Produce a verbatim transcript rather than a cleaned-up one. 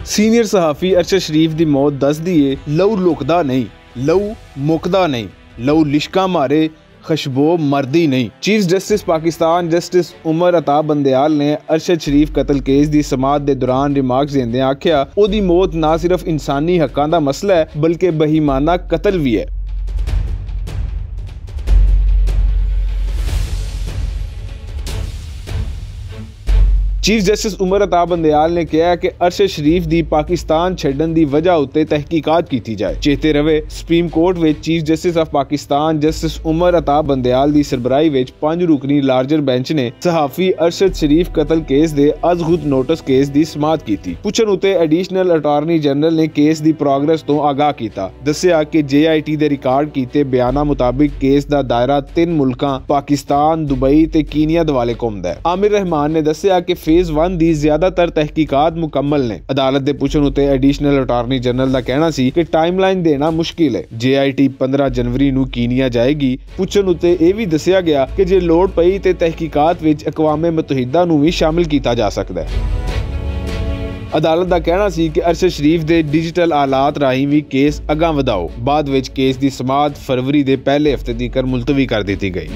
سینئر صحافی ارشد شریف دی موت دس دی اے، لو لکدا نہیں، لو مکدا نہیں، لو لشکاں مارے، خشبو مردی نہیں۔ Chief justice Pakistan justice Umar Ata بندیال نے ارشد شریف قتل کیس دی سماعت دے دوران ریمارکس دیندے آکھیا، او دی موت نہ صرف انسانی حقاں دا مسئلہ ہے بلکہ بہیمانہ قتل وی ہے۔ چیف جسٹس عمر عطا بندیال نے کہا کہ ارشد شریف دی پاکستان چھڈن دی وجہ اتے تحقیقات کیتی جائے۔ چیتے روے، سپریم کورٹ وچ chief justice of Pakistan justice Umar Ata Bandial دی سربراہی وچ پنج رکنی لارجر بینچ نے صحافی ارشد شریف قتل کیس دے از خود نوٹس کیس دی سماعت کیتی۔ پچھن اتے ایڈیشنل اٹارنی جنرل نے کیس دی پروگرس تو آگاہ کیتا، دسیا کہ جے آئی ٹی دے ریکارڈ کیتے بیاناں مطابق کیس دا دائرہ تن ملکاں پاکستان، دبئی تے کینیا دوالے گھمدا ہے۔ عامر رحمان نے دسیا کہ فیز ون دی زیادہ تر تحقیقات مکمل نے۔ عدالت دے پچھن اتے ایڈیشنل اٹارنی جنرل دا کہنا سی کہ ٹائم لائن دینا مشکل ہے۔ جے آئی ٹی پندرہ جنوری نوں کینیا جائے گی۔ پچھن اتے ایہہ وی دسیا گیا کہ جے لوڑ پئی تے تحقیقات وچ اقوام متحدہ نوں وی شامل کیتا جا سکدا ہے۔ عدالت دا کہنا سی کہ ارشد شریف دے ڈیجیٹل آلات راہیں وی کیس اگاں ودھاؤ۔ بعد وچ کیس دی سماعت فروری دے پہلے ہفتے دی کر ملتوی کر دتی گئی۔